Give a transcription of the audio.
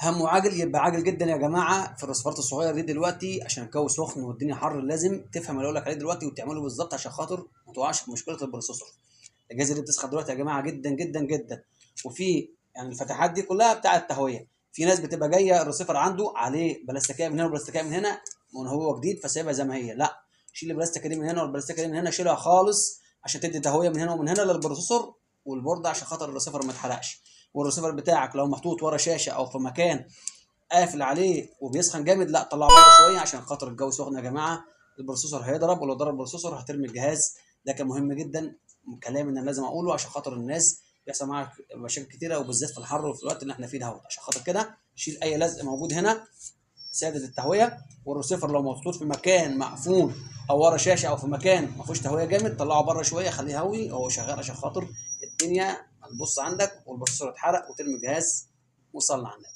هم وعاجل يبقى عاجل جدا يا جماعة في الرسيفرات الصغيرة دي دلوقتي، عشان الجو سخن والدنيا حر، لازم تفهم اللي اقول لك عليه دلوقتي وتعمله بالظبط عشان خاطر ما تقعش في مشكلة ال processor. الاجهزة دي بتسخن دلوقتي يا جماعة جدا جدا جدا، وفي يعني الفتحات دي كلها بتاعه التهويه. في ناس بتبقى جاية الرسيفر عنده عليه بلاستيكيه من هنا وبلاستيكيه من هنا وان هو جديد فسايبها زي ما هي، لا، شيل البلاستيكه دي من هنا والبلاستيكه دي من هنا، شيلها خالص عشان تدي تهوية من هنا ومن هنا لل processor والبورده عشان خاطر الرسيفر ما يتحرقش. والرسيفر بتاعك لو محطوط ورا شاشة او في مكان قافل عليه وبيسخن جامد، لا، طلعه بره شوية عشان خاطر الجو سخن يا جماعة، ال processor هيضرب، ولو ضرب ال processor هترمي الجهاز. ده كان مهم جدا كلام ان انا لازم اقوله عشان خاطر الناس بيحصل معاها مشاكل كتيرة، وبالذات في الحر وفي الوقت اللي احنا فيه دهوت. عشان خاطر كده شيل اي لزق موجود هنا سادد التهويه. والرسيفر لو محطوط في مكان مقفول او ورا شاشة او في مكان ما فيهوش تهوية جامد، طلعه بره شوية، خليه هوي وهو شغال عشان خاطر الدنيا هتبص عندك وال processor اتحرق وترمي الجهاز. وصلنا على النبي.